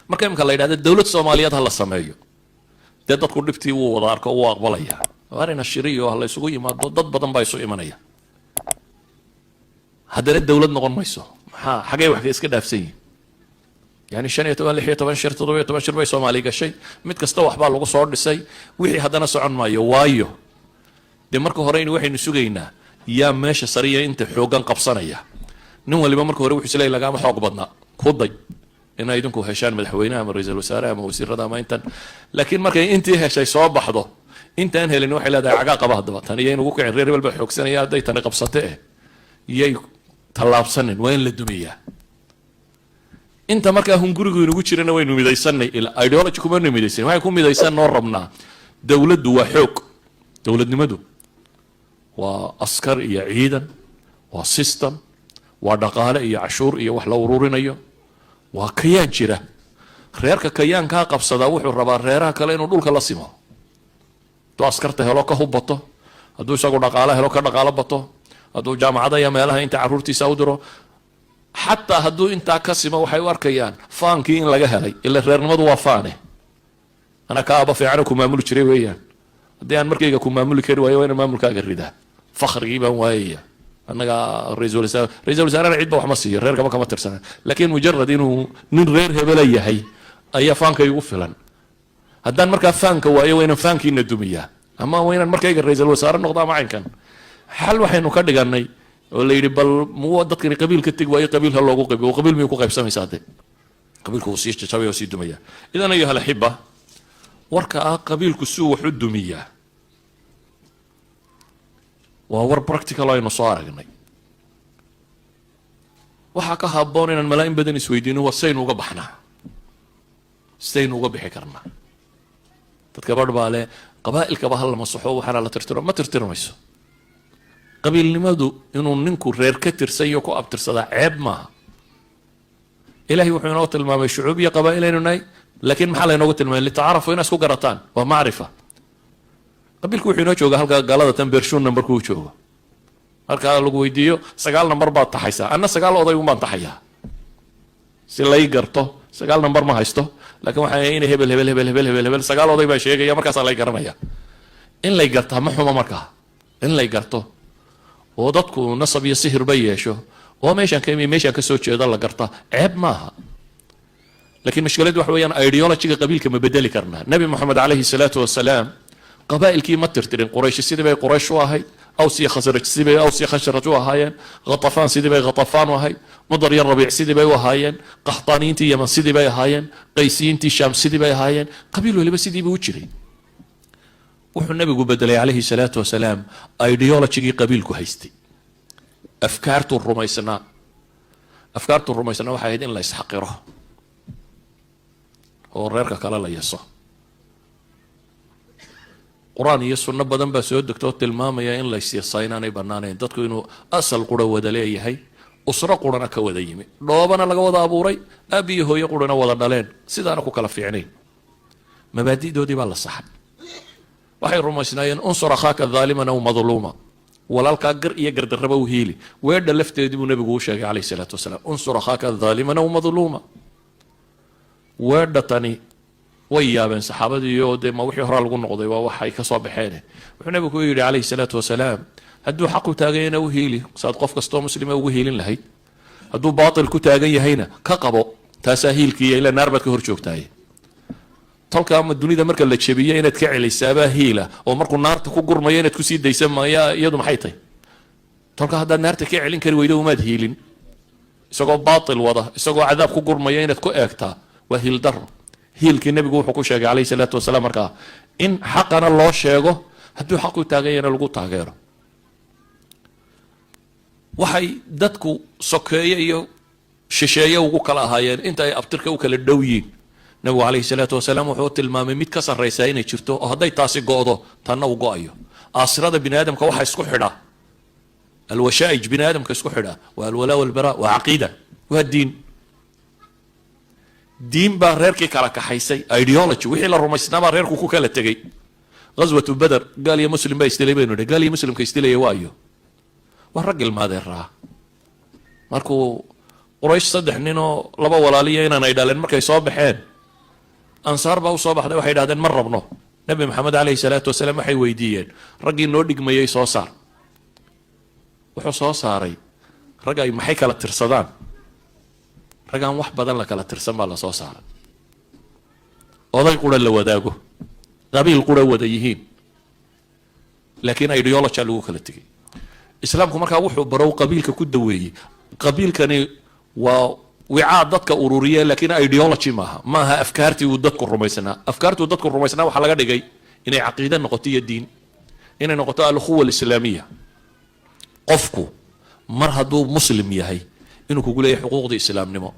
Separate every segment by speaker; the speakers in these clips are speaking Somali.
Speaker 1: Marka imika la yidhahda dowlad Soomaaliyeed ha la sameeyo, dee dadku dhibtii wuu wada arko, wuu aqbalaya. Arina shiriyo ha la isugu yimaado, dad badan baa isu imanaya, haddana dowlad noqon mayso. Maxaa xagee wax ka iska dhaafsan yihin? Yani 15, 16 shir, 17 shir bay Soomaali gashay. Mid kasta waxbaa lagu soo dhisay, wixii haddana socon maayo. Waayo, dee marka hore in waxaynu sugaynaa yaa meesha sariya inta xooggan qabsanaya. Nin waliba marka hore wuxuu isleeyahy lagaama xoog badnaa, ku day inay idinku heshaan madaxweynaha ama ra-iisul wasaaraha ama wasiirada ama intan. Laakiin markay intii heshay soo baxdo, intaan helin waxay leedahay cagaa qaba. Haddaba tan iyo inugu kicin, reer hebel baa xoogsanaya, hadday tani qabsate eh yay tallaabsanin, waa in la dumiyaa. Inta markaa hungurigu inugu jirana waynu midaysanay, ila ideology kumanu midaysan. Waxay ku midaysan noo rabnaa. Dowladdu waa xoog, dowladnimadu waa askar iyo ciidan, waa system, waa dhaqaale iyo cashuur iyo wax la ururinayo, waa kayaan jira. Reerka kayaankaa qabsadaa wuxuu rabaa reeraha kale inuu dhulka la simo. Hadduu askarta helo ka hub bato, hadduu isagu dhaqaalo helo ka dhaqaalo bato, hadduu jaamacada iyo meelaha inta carruurtiisa u diro, xataa hadduu intaa ka simo, waxay u arkayaan faankii in laga helay. Ila reernimadu waa faane, anaa ka aaba fiicano ku maamuli jiray weeyaan. Haddii aan markayga ku maamuli kari waayo, waa inaan maamulkaaga ridaa, fakhrigii baan waayaya. Annaga ra-isul wasaare, ra-isul wasaarena cidba wax ma siiyo, reerkaba kama tirsana, laakiin mujarad inuu nin reer hebela yahay ayaa faanka igu filan. Haddaan markaa faanka waayo, waa inaan faankiina dumiyaa ama waa inaan markayga ra-iisul wasaare noqdo ama caynkan. Xal waxaynu ka dhiganay oo la yidhi bal muwa dadkani qabiil ka tegi waayo, qabiil ha loogu qaybiyo. Qabiil miyuu ku qaybsamaysaa? De qabiilku wuu sii jajabaya oo sii dumaya. إذن أيها الأحبة, warka ah qabiilku suu wax u dumiyaa waa war practical aynu soo aragnay. Waxaa ka haboon inaan malaa in badan isweydiino: war saynu uga baxnaa, sidaynu uga bixi karnaa? Dadka barh baa leh qabaa'ilkaba ha la masaxo, waxaana la tirtiro. Ma tirtirmayso qabiilnimadu. Inuu ninku reer ka tirsan iyo ku abtirsadaa ceeb maaha. Ilahay wuxuu inoo tilmaamay shucuub iyo qabaa'il aynu nahay, laakiin maxaa laynoogu tilmaamay? لتعارفوا, inaa isku garataan, waa macrifa. Qabiilku wuxuu inoo jooga halka gaalada tan bershuun numberku u joogo. Marka lagu weydiiyo, sagaal number baad taxaysaa. Anna sagaal oday un baan taxayaa si lay garto. Sagaal number ma haysto, laakiin waxaa ina hebel hebel hebel hebel hebel hebel, sagaal oday baa sheegaya, markaasaa lay garanaya. In lay gartaa ma xumo. Markaa in lay garto oo dadku nasab iyo sihir ba yeesho oo meeshaan ka imi, meeshaan kasoo jeedo la garta, ceeb maaha. Lakiin mushkiladdu waxa weeyaan ideologyga qabiilka ma bedeli karnaa? Nabi Moxamed عليه الصلاة والسلام qabaa'ilkii ma tirtirin. Quraysh sidii bay Quraysh u ahayd, Aws iyo Khasraj sidii bay Aws iyo Khasraj u ahaayeen, Khatafaan sidii bay Khatafaan u ahayd, Mudar iyo Rabiic sidii bay u ahaayeen, Qaxtaaniyiintii Yaman sidii bay ahaayeen, Qaysiyiintii Shaam sidii bay ahaayeen. Qabiil waliba sidii buu u jiray. Wuxuu nabigu bedelay عليه الصلاة والسلام ideologygii qabiilku haystay, afkaartuu rumaysnaa. Afkaartuu rumaysnaa waxay ahayd in la isxaqiro oo reerka kale la yaso. Qur-aan iyo sunno badan baa soo degto oo tilmaamaya in la isyasaa inaanay bannaanayn, dadku inuu asal qura wada leeyahay, usro qurana ka wada yimi, dhoobana laga wada abuuray, aab iyo hooyo qurana wada dhaleen, sidaana ku kala fiicnayn. Mabaadi'doodii baa la saxay. Waxay rumaysnaayeen انصر أخاك ظالما أو مظلوما, walaalkaa gar iyo gardarraba u hiili. Weedha lafteedii buu nabigu u sheegay عليه الصلاة والسلام: انصر أخاك ظالما أو مظلوما. Weedha tani way yaabeen saxaabadii oo dee ma wixii horaa lagu noqday? Waa waxay ka soo baxeen. Wuxuu nabigu ku yidhi عليه الصلاة والسلام: hadduu xaq ku taagan yahayna u hiili, saad qof kastoo muslima ugu hiilin lahayd. Hadduu baatil ku taagan yahayna ka qabo. Taasaa hiilkiiya, ila naar baad ka hor joogtahay. Tolka ama dunida marka la jebiyo inaad ka celisaabaa hiila, oo markuu naarta ku gurmayo inaad kusii daysa maya. Iyadu maxay tahay? Tolka haddaad naarta ka celin kari weydo, umaad hiilin. Isagoo baatil wada, isagoo cadaab ku gurmaya inaad ku eegtaa waa hiil daro. Hiilkii nebigu wuxuu ku sheegay عليه الصلاة والسلام markaa in xaqana loo sheego, hadduu xaq u taagan yahna lagu taageero. Waxay dadku sokeeye iyo shisheeye ugu kala ahaayeen inta ay abtirka u kala dhow yihiin, nabigu عليه الصلاة والسلام wuxuu tilmaamay mid ka sarraysaa inay jirto, oo hadday taasi go'do tanna uu go'ayo. Aasirada bini aadamka waxa isku xidha, الوشائج bini aadamka isku xidha, waa الولاء والبراء, waa caqiida, waa diin. Diin baa reerkii kala kaxaysay, ideology wixii la rumaysnaa baa reerku ku kala tegey. غزوة بدر gaal iyo muslim baa isdilay baynu nidhi. Gaal iyo muslimka isdilaya waayo waa rag ilmaadeeraa. Markuu Quraysh saddex nin oo laba walaaliya inaan ay dhaleen markay soo baxeen. Ansaar baa usoo baxday. Waxay idhahdeen, ma rabno Nabi Maxamed calayhi salaatu wasalaam. Waxay weydiiyeen raggii noo dhigmayay, soo saar. Wuxuu soo saaray rag ay maxay kala tirsadaan, rag aan wax badan la kala tirsan baa lasoo saaray, oday qura la wadaago, qabiil qura wada yihiin, laakiin ideology lagu kala tegay. Islaamku markaa wuxuu barow qabiilka ku daweeyey. Qabiilkani waa wicaa dadka ururiye, laakiin ideology maaha, maaha afkaartii uu dadku rumaysnaa. Afkaartii uu dadku rumaysnaa waxaa laga dhigay inay caqiide noqoto iyo diin, inay noqoto الأخوة الإسلامية. Qofku mar hadduu Muslim yahay inuu kugu leeyahay xuquuqda islaamnimo.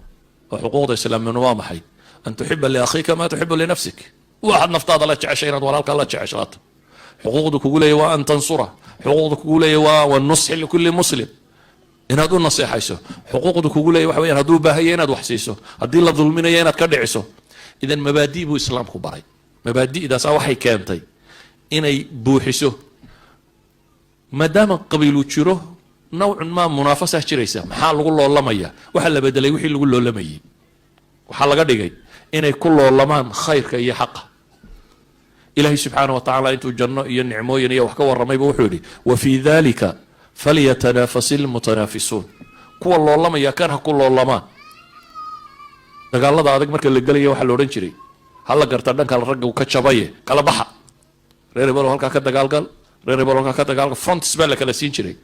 Speaker 1: Oo xuquuqda islaamnimo waa maxay? أن تحب لأخيك ما تحب لنفسك. Waxaad naftaada la jeceshay inaad walaalkaa la jeceshlaato. Xuquuqda kugu leeyahy waa أن تنصره. Xuquuqda kugu leeyahy waa والنصح لكل مسلم, inaad u naseexayso. Xuquuqda kugu leeyahy waxa weeyaan hadduu baahaya inaad wax siiso, haddii la dulminayo inaad ka dhiciso. Idan mabaadi buu Islaamku baray. Mabaadi'daasa waxay keentay inay buuxiso. Maadaama qabiilu jiro, nawcun maa munaafasaa jiraysa. Maxaa lagu loolamaya? Waxaa la bedelay wixii lagu loolamayay. Waxaa laga dhigay inay ku loolamaan khayrka iyo xaqa. Ilaahay subxaana wa tacaala intuu janno iyo nicmooyin iyo wax ka warramayba, wuxuu yidhi: وفي ذلك فليتنافس المتنافسون. Kuwa loolamaya kan ha ku loolamaan. Dagaalada adag marka la gelaya waxaa la odhan jiray, hala garta dhanka ragga ka jabaye, kala baxa. Reer hebel halkaa ka dagaalgal, reer hebel halkaa ka dagaalgal. Fronts baa la kala siin jiray.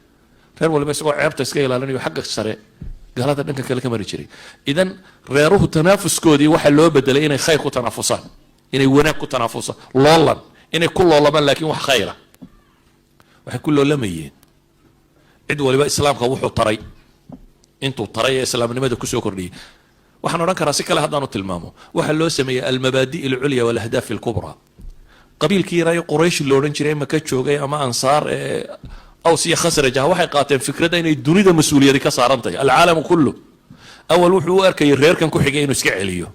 Speaker 1: Reer waliba isagoo ceebta iska ilaalinayo xagga sare gaalada dhanka kale ka mari jiray. Idan reeruhu tanaafuskoodii waxaa loo bedelay inay khayr ku tanaafusaan, inay wanaag ku tanaafusaan, loolan inay ku loolamaan, laakiin wax khayra waxay ku loolamayeen. Cid waliba Islaamka wuxuu taray, intuu taray ee islaamnimada kusoo kordhiyey. Waxaan odhan karaa, si kale haddaanu tilmaamo, waxaa loo sameeyey المبادئ العليا والأهداف الكبرى. Qabiilkii yaraa Quraysh lo odhan jiray Maka joogay, ama Ansaar ee Aws iyo Khasraj ah, waxay qaateen fikradda inay dunida mas-uuliyadi ka saaran tahay, العالم كله. Awal wuxuu u arkayay reerkan ku xigay inuu iska celiyo,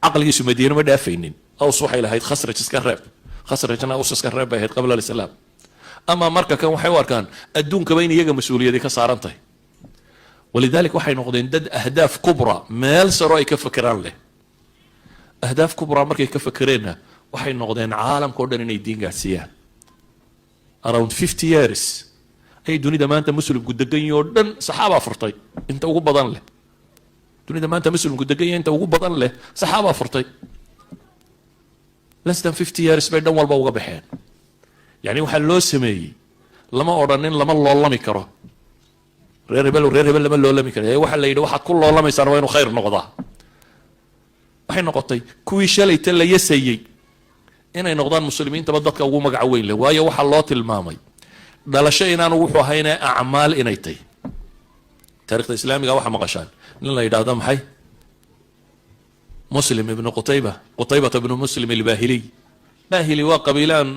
Speaker 1: caqligiisu Madiine ma dhaafaynin. Aws waxay lahayd Khasraj iska reeb, Khasrajna Aws iska reeb bay ahayd قبل الإسلام. Ama marka kan waxay u arkaan adduunkaba in iyaga mas-uuliyadi ka saaran tahay. ولذلك waxay noqdeen dad أهداف كبرى, meel saro ay ka fekeraan leh. أهداف كبرى markay ka fekereenna, waxay noqdeen caalamka o dhan inay diin gaadhsiiyaan. Around 50 years ayay dunida maanta Muslimku degan yahi oo dhan saxaabaa furtay. Inta ugu badan leh dunida maanta Muslimku degan yahay, inta ugu badan leh saxaabaa furtay. Less than 50 years bay dhan walba uga baxeen. Yani waxaa loo sameeyey, lama odhanin lama loolami karo, reer hebel, reer hebel lama loolami karo. Waxaa la yidhi, waxaad ku loolamaysaan waa inuu khayr noqdaa. Waxay noqotay kuwii shalayta la yasayey inay noqdaan Muslimiintaba dadka ugu magaca weyn leh. Waayo, waxaa loo tilmaamay dhalasho inaanu wuxuu ahayne acmaal inay tahy. Taarikhda Islaamiga waxaa maqashaan nin la yidhaahdo maxay, Muslim ibnu Qutayba, Qutaybata ibnu Muslim Albaahiliy. Baahili waa qabiilaan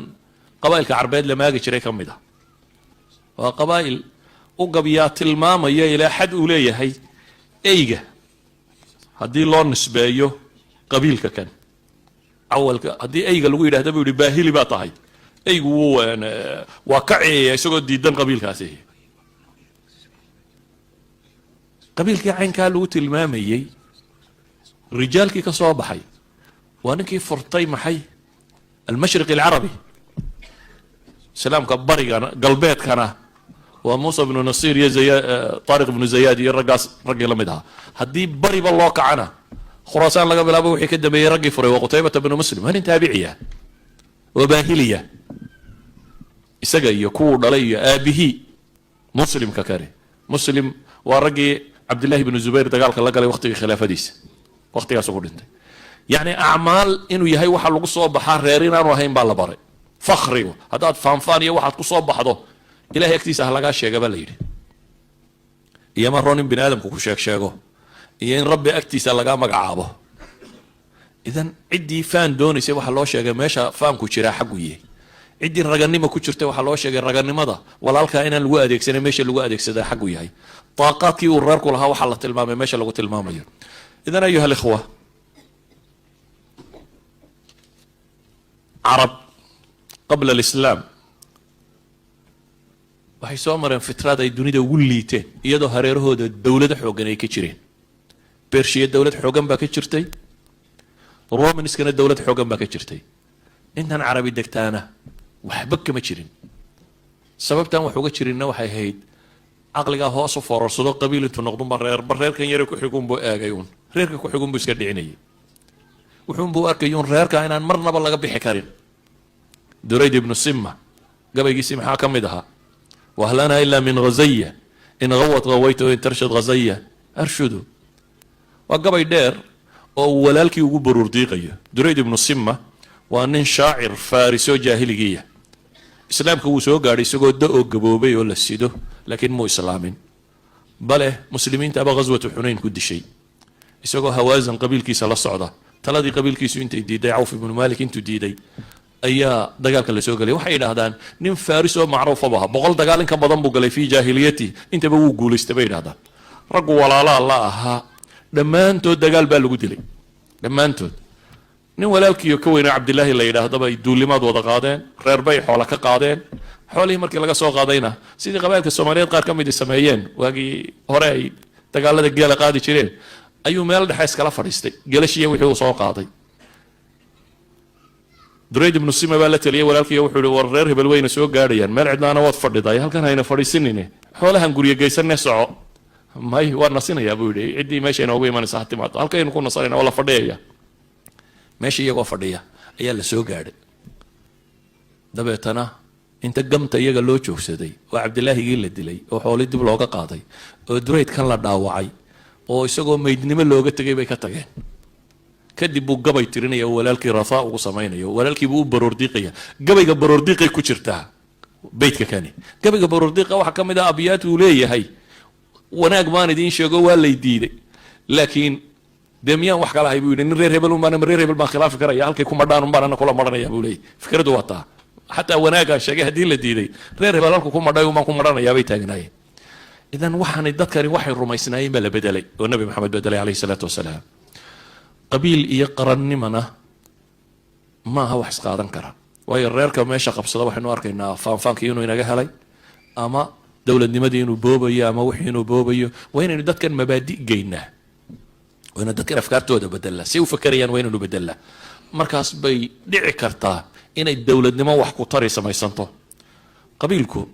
Speaker 1: qabaa'ilka Carbeed la maagi jiray ka mid ah. Waa qabaa'il u gabyaa tilmaamaya ilaa xad uu leeyahay eyga haddii loo nisbeeyo qabiilka kan cawalka, haddii eyga lagu yidhahda, buu yihi, baahili baa tahay, eygu wuu waa ka ciyaya isagoo diidan qabiilkaasi. Qabiilkii caynkaa lagu tilmaamayey rijaalkii ka soo baxay waa ninkii furtay maxay, المشرق العربي, islaamka barigana galbeedkana waa Muusa bnu Nasiir iyo zaya Taariq ibnu Zayaad iyo raggaas, raggii la mid ahaa. Haddii bariba loo kacana, Khuraasaan laga bilaabo wixii ka dambeeyey raggii furay waa Qutaybata bnu Muslim. Waa nin taabiciya oo baahiliya, isaga iyo kuwuu dhalay iyo aabihii Muslimka kale. Muslim waa raggii Cabdillahi bnu Zubayr dagaalka la galay waqtigii khilaafadiisa, waqtigaasu ku dhintay. Yacni acmaal inuu yahay waxa lagu soo baxaa, reer inaanu ahayn baa la baray. Fakrigu haddaad faanfaan iyo waxaad ku soo baxdo, Ilahay agtiisa ha lagaa sheega baa la yidhi. Iyo ma roon in bini aadamku ku sheeg sheego iyo in Rabbi agtiisa lagaa magacaabo. Idan ciddii faan doonaysay waxaa loo sheegay meesha faanku jiraa xaggu yahay. Ciddii raganimo ku jirtay waxaa loo sheegay raganimada walaalkaa inaan lagu adeegsanay, meesha lagu adeegsadaa xaggu yahay. Daaqaadkii uu reerku lahaa waxaa la tilmaamay meesha lagu tilmaamayo. Idan أيها الإخوة, Carab قبل الإسلام waxay soo mareen fitraad ay dunida ugu liiteen, iyadoo hareerahooda dowlado xoogan ay ka jireen. Bershiya dowlad xoogan baa ka jirtay. Romanskana dowlad xoogan baa ka jirtay. Intan Carabi degtaana waxba kama jirin. Sababtaan wax uga jirinna waxay ahayd caqligaa hoos u foorarsado. Qabiil intuu noqdunba reerba reerkan yare ku xigunbuu eegay uun, reerka ku xigunbuu iska dhicinayay, wuxuunbuu arkay uun reerka inaan marnaba laga bixi karin. Durayd Ibnu Sima gabaygiisii maxaa ka mid ahaa? "وهل أنا إلا من غزية، إن غوت غويت وإن ترشد غزية أرشد." Waa gabay dheer oo uu walaalkii ugu baruur diiqayo. Durayd Ibnu Sima waa nin shaacir Farisoo jaahiligiiya. Islaamka wuu soo gaadhay isagoo da oo gaboobay oo la sido, laakiin muu islaamin, bale muslimiintaaba Ghaswatu Xunayn ku dishay isagoo Hawaasan qabiilkiisa la socda. Taladii qabiilkiisu intay diiday, Cawf Ibnu Malik intuu diiday, ayaa dagaalka la soo gelay. Waxay yidhahdaan nin Faris oo macruufaba aha, 100 dagaal in ka badan buu galay في جاهليته, intaba wuu guulaystay bay yidhahdaan. Raggu walaalaa la ahaa dhammaantood dagaal baa lagu dilay dhammaantood. Nin walaalkiiyo ka weynaa, Cabdilaahi la yidhaahdo, bay duulimaad wada qaadeen. Reer bay xoola ka qaadeen. Xoolihii markii laga soo qaadayna, sidii qabailka Soomaaliyeed qaar ka midi sameeyeen waagii hore ay dagaalada geela qaadi jireen, ayuu meel dhexe iskala fadhiistay gelashiiya wixii uu soo qaaday. Durayd Ibnu Sima baa la teliyay walaalkiiyo wuxuu yihi: "War, reer hebel wayna soo gaadhayaan, meel cidlaana waad fadhiday, halkan hayna fadhiisinine, xoolahan guryo geysanne, soco." "May, waa nasinayaa," buu yidhi. "Ciddii meesha inoogu imanaysa ha timaado, halkaynu ku nasanayna, waa la fadhiyaya." Meesha iyagoo fadhiya ayaa la soo gaadhay. Dabeetana inta gamta iyaga loo joogsaday oo Cabdilaahigii la dilay oo xoolii dib looga qaaday oo Duraydkan la dhaawacay oo isagoo meydnimo looga tegay bay ka tageen. Kadib buu gabay tirinaya oo walaalkii rafaa ugu samaynayo, walaalkii buu u baroordiiqaya. Gabayga baroordiiqay ku jirtaa beytka kani. Gabayga baroordiiqa waxaa ka mid ah abyaat uu leeyahay: "Wanaag baan idiin sheego, waa lay diiday, laakiin dee miyaan wax kala ahay?" buu yidhi. "Nin reer hebel un baan, reer hebel baan khilaafi karaya? Halkay ku madhaan un baan ana kula madhanaya," buu leeyahy. Fikraddu waa taa. Xataa wanaagaan sheegay haddii la diiday, reer hebel halku ku madhay un baan ku madhanayaa bay taagnaayeen. Idan waxaanay dadkani waxay rumaysnaayeen baa la bedelay oo Nabi Maxamed bedelay عليه الصلاة والسلام. Qabiil iyo qarannimana maaha wax isqaadan kara, waayo reerka meesha qabsada waxaynu arkaynaa faanfaankii inuu inaga helay ama dowladnimadii inuu boobayo ama wixii inuu boobayo. Waa inaynu dadkan mabaadi geynaa, waa inaynu dadkan afkaartooda bedelnaa, si u fakerayaan waa inaynu bedelnaa. Markaas bay dhici kartaa inay dowladnimo wax ku tari samaysanto. Qabiilku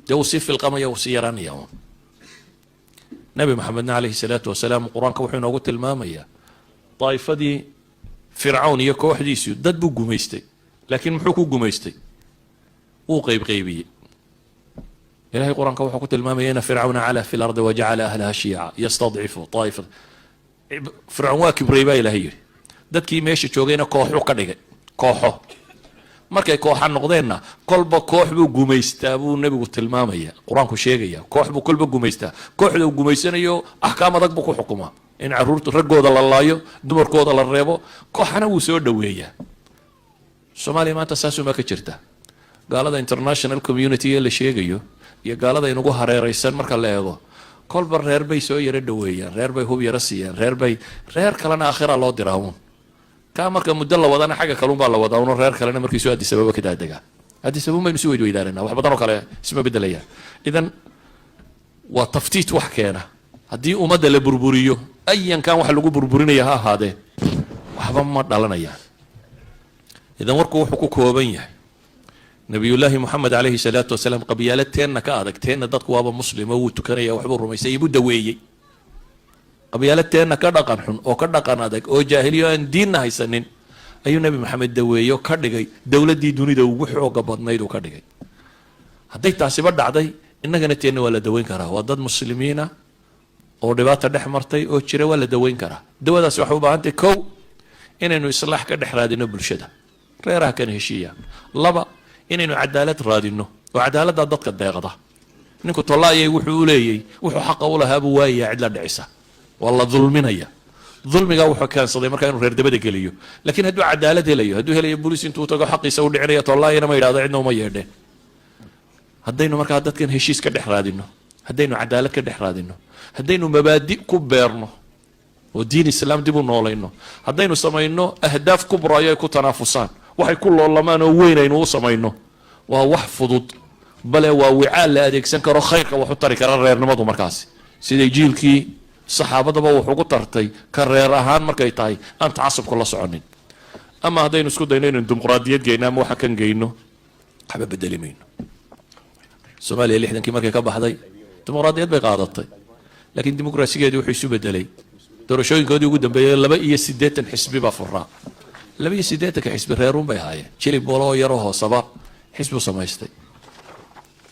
Speaker 1: dee uu sii filqamaya, uu sii yaraanaya. Nabi Maxamedna عليه الصلاة والسلام qur-aanka wuxuu inoogu tilmaamayaa daa'ifadii Fircawn iyo kooxdiisu dad buu gumaystay, laakiin muxuu ku gumaystay? Wuu qaybqaybiyey. Ilahay qur-aanka wuxuu ku tilmaamaya: "إن فرعون علا في الأرض وجعل أهلها شيعا يستضعف طائفة." Fircawn waa kibray baa Ilahay yidhi, dadkii meesha joogayna kooxu ka dhigay kooxo. Markay kooxa noqdeenna, kolba koox buu gumaystaa buu nebigu tilmaamaya, qur-aanku sheegaya. Koox buu kolba gumaystaa. Kooxda uu gumaysanayo axkaam adag buu ku xukumaa, in caruurta raggooda la laayo, dumarkooda la reebo. Kooxana wuu soo dhoweeyaa. Soomaaliya maanta saasumaa ka jirta. Gaalada international community ee la sheegayo iyo gaalada inugu hareeraysan marka la eego, kolba reer bay soo yaro dhoweeyaan, reer bay hub yaro siiyaan, reer bay, reer kalena aakhira loo diraa uun. Kaa marka muddo la wadana xagga kalun baa la wadaa uno, reer kalena markiisu Addis Ababa ka daadegaa. Addis Ababa baynu si weydweydaanana, wax badan oo kale isma bedelayaan. Idan waa تفتيت wax keena. Haddii ummadda la burburiyo, ayankan waxa lagu burburinaya ha ahaadee, waxba ma dhalanayaan. Idan warku wuxuu ku kooban yahay: Nabiyullaahi Moxamed عليه الصلاة والسلام qabyaalo teenna ka adag, teenna dadku waaba muslimo, wuu tukanaya, waxbuu rumaysay, ibuu daweeyey. Qabyaalo teenna ka dhaqan xun oo ka dhaqan adag oo jaahiliyo aan diinna haysanin ayuu Nebi Maxamed daweeyo, ka dhigay dowladdii dunida ugu xooga badnayd uu ka dhigay. Hadday taasiba dhacday, innagana teenna waa la daweyn karaa. Waa dad muslimiina oo dhibaata dhex martay oo jira, waa la daweyn karaa. Dawadaasi waxay u baahan tahay: kow, inaynu islaax ka dhex raadino bulshada, reeraha kana heshiiyaan; laba, inaynu cadaalad raadino oo cadaaladdaa dadka deeqda. Ninku tollaayay wuxuu u leeyay, wuxuu xaqa u lahaa buu waayayaa, cid la dhicisa, waa la dulminaya. Dulmigaa wuxuu keensaday markaa inuu reer dabada geliyo. Laakiin hadduu cadaalad helayo, hadduu helayo bolis intuu tago xaqiisa u dhicinaya, tollaayana ma yidhahdo, cidna uma yeedheen. Haddaynu markaa dadkan heshiis ka dhex raadino, haddaynu cadaalad ka dhex raadino, haddaynu mabaadi ku beerno oo diin Islaam dib u noolayno, haddaynu samayno أهداف كبرى ay ku tanaafusaan, waxay ku loolamaan oo weyn aynu u samayno, waa wax fudud, bale waa wicaal la adeegsan karo, khayrka wax u tari kara reernimadu. Markaasi siday jiilkii Saxaabadaba wuxuu ku tartay ka reer ahaan markay tahay aan tacasubka la soconin. Ama haddaynu isku dayno inaynu dimuqraadiyad geyno ama waxa kan geyno, waxba bedeli mayno. Soomaaliya 60-kii markay ka baxday dimuqraadiyad bay qaadatay, laakiin dimuqraasigeedii wuxuu isu bedelay doorashooyinkoodii ugu dambeeyey 82 xisbi baa furaa. 82-ka xisbi reerun bay ahaayeen, jilib waloo yaroo hoosaba xisbu samaystay.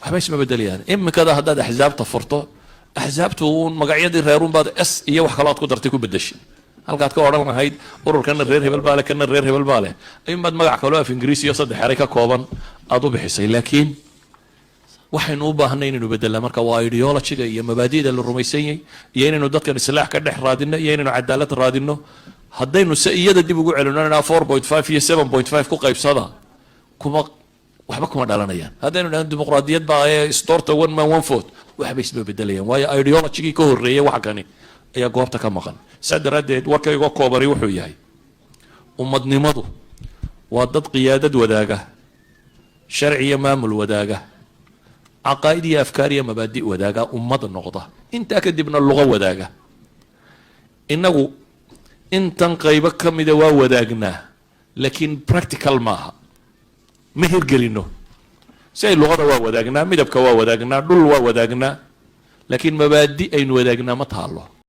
Speaker 1: Waxba isma bedelayaan. Iminkada haddaad axsaabta furto, axsaabtu uun magacyadii reerun baad s iyo wax kaloo aad ku dartay ku bedeshay. Halkaad ka odhan lahayd ururkana reer hebel baa leh, kana reer hebel baa leh, ayuunbaad magac kaloo af Ingiriisi iyo saddex eray ka kooban aada u bixisay. Laakiin waxaynu u baahnay inaynu bedelnaa marka waa ideology-ga iyo mabaadi'da la rumaysan yahay, iyo inaynu dadkan islaax ka dhex raadino, iyo inaynu cadaalad raadino. Haddaynu se iyada dib ugu celino inaa 4.5 iyo 7.5 ku qaybsada, kuma waxba kuma dhalanayaan. Haddaynu dhahno dimuqraadiyad baa ee storta one man one vote, waxba isma bedelayaan, waayo ideology-gii ka horreeyay waxa kani ayaa goobta ka maqan. Saa daraaddeed warkaygo koobani wuxuu yahay: ummadnimadu waa dad qiyaadad wadaaga, sharci iyo maamul wadaaga, caqaa'id iyo afkaar iyo mabaadi' wadaaga, ummad noqda. Intaa kadibna luqo wadaaga. Innagu intan qaybo ka mida waa wadaagnaa, laakiin practical maaha, ma hirgelino. Si ay luqada waa wadaagnaa, midabka waa wadaagnaa, dhul waa wadaagnaa, laakiin mabaadi aynu wadaagnaa ma taalo.